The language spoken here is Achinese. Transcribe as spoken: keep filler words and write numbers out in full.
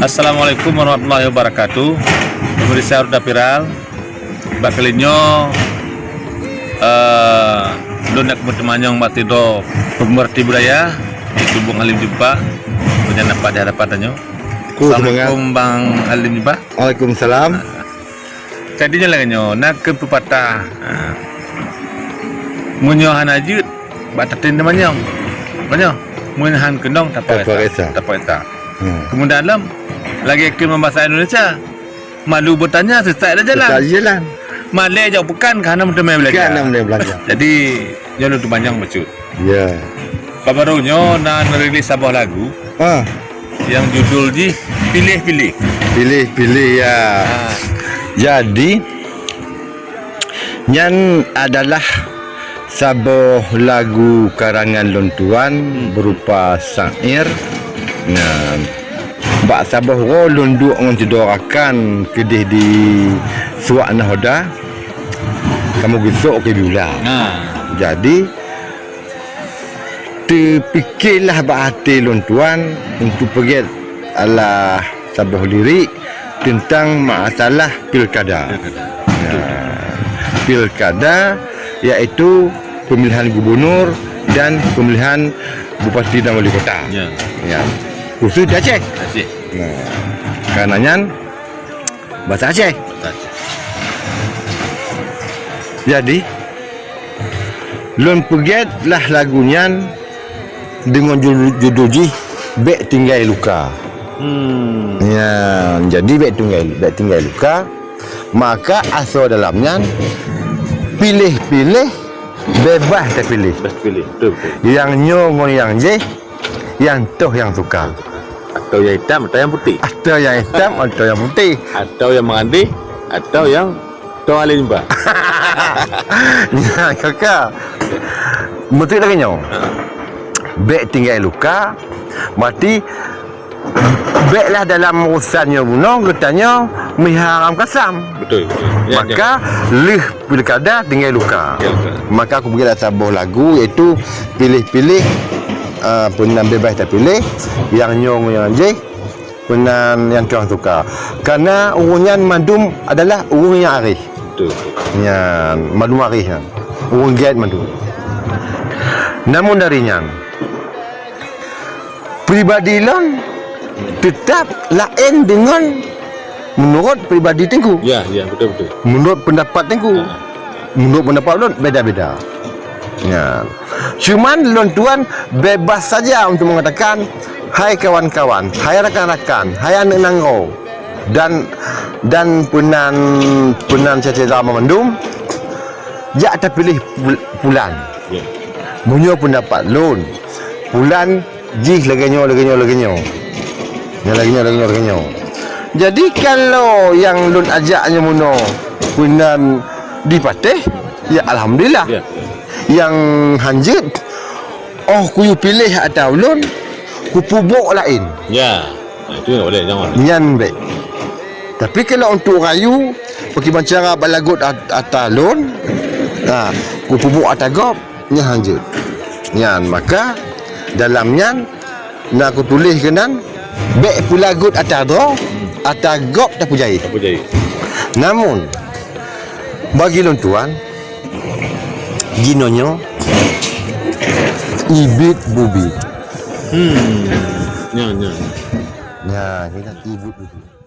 Assalamualaikum warahmatullahi wabarakatuh. Pemirsa Ruda Viral, bak kali nyoe, eh, lôn nak meuteumanyong bak sidroe pemerhati budaya, yaitu Bang Halim Jumpah, meunyoe nampak di hadapan tanyoe. Ku semangat. Assalamualaikum, Bang Halim Jumpah. Waalaikumsalam. Jadi nyoe lagèe nyoe, na keuh peupatah, ha, meunyoe hana jeuet, bak tatem teumanyong. Meunyoe, meunyoe han keunong, tapareksa. Tapareksa. Tapareksa. Hmm. Keumudian lom, lagèe kheun bak basa Indonesia, malu bertanya, sesat di jalan. Sesat di jalan. Malèe jak peukan, ka hana meuteumé beulanja. Ka hana meuteumé beulanja. Jadi, nyoe lôn teumanyong bacut. Ya. Baru-baru nyoe na neurilis saboh lagu. Ah. Nyang judul jih Piléh-Piléh. Piléh-Piléh, ya. Ah. Jadi, nyan adalah saboh lagu karangan lôn tuan, hmm, berupa syair. Nah, bak saboh uroe lôn duek ngon sidroe rakan keudeh di Suak Nahoda, kamoe geusok keu biola. Nah. Jadi, teupikirlah bak até lôn tuan untuk peugèt alah saboh lirik teuntang masalah pilkada. Pilkada. Nah, pilkada yaitu pemilihan gubernur dan pemilihan bupati dan wali kota. Ya. Ya. Khusus di Aceh. Aceh. Nah, karena nyan basa Aceh. Basa Aceh. Jadi, lôn peugèt lah lagu nyan deungon ju-, judul jih Bèk Tinggai Luka. Hmm. Ya, jadi bèk tinggai, bèk tinggai luka. Maka asoe dalam nyan piléh-piléh, beubaih tapiléh. Beubaih tapiléh, betul, betul. Nyang nyoe ngon nyang jéh, nyang toh nyang suka. Atau nyang itam atau nyang putéh. Atau nyang itam atau nyang putéh. Atau nyang meurandéh, atau nyang toh alim bah. Nyan kaka. Beutôi lagèe nyoe. Ha. Bèk tinggai luka, berarti bèklah dalam urusan nyoe bunoe geutanyoe meuharam kasam. Betul, betul. Ya, maka ya. Lheueh pilkada tinggai luka. Ya, betul. Maka aku bagi saboh lagu, iaitu piléh-piléh, ah, peunan beubaih tapiléh, nyang nyoe ngon nyang jéh, peunan nyang tuan suka. Karena ureueng nyan mandum adalah ureueng nyang aréh. Betul. Nyan, mandum aréh nyan. Ureueng gèt mandum. Namun dari nyan, pribadi lôn teutap laén deungon meunurot pribadi Teungku. Ya, ya, betul, betul. Meunurot peundapat Teungku. Ha. Meunurot peundapat lôn beda-beda. Ya. Cuman lôn tuan bebas saja untuk mengatakan, "Hai kawan-kawan, hai rakan-rakan, hai aneuk nanggroe, dan, dan peunan, peunan syedara mandum, jak tapiléh pul-, pulan." Ya. Meunyoe peundapat lôn, pulan jih lagèe nyoe, lagèe nyoe, lagèe nyoe. Nyan lagèe nyoe, lagèe nyoe, lagèe nyoe. Jadi kalau nyang lôn ajak nyoe meunoe peunan dipatéh, ya alhamdulillah. Ya. Nyang hanjeuet, oh kuyue piléh ata ulôn, kupeubuet laén. Ya. Nah, itu yang boleh, jangan. Nyan bèk. Tapi kalau untuk rayu, bagaimana cara balagot at-, ata lôn, nah, kupeubuet ata gob, nyan hanjeuet. Nyan, maka dalam nyan na kutuléh keunan, bèk peulagot ata droe, ata gob tapeujai. Tapeujai. Namun, bagi lôn tuan, jinoenyoe ibiet bubiet. Hmm. Nyan, nyan. Nyan, kita ibiet bubiet.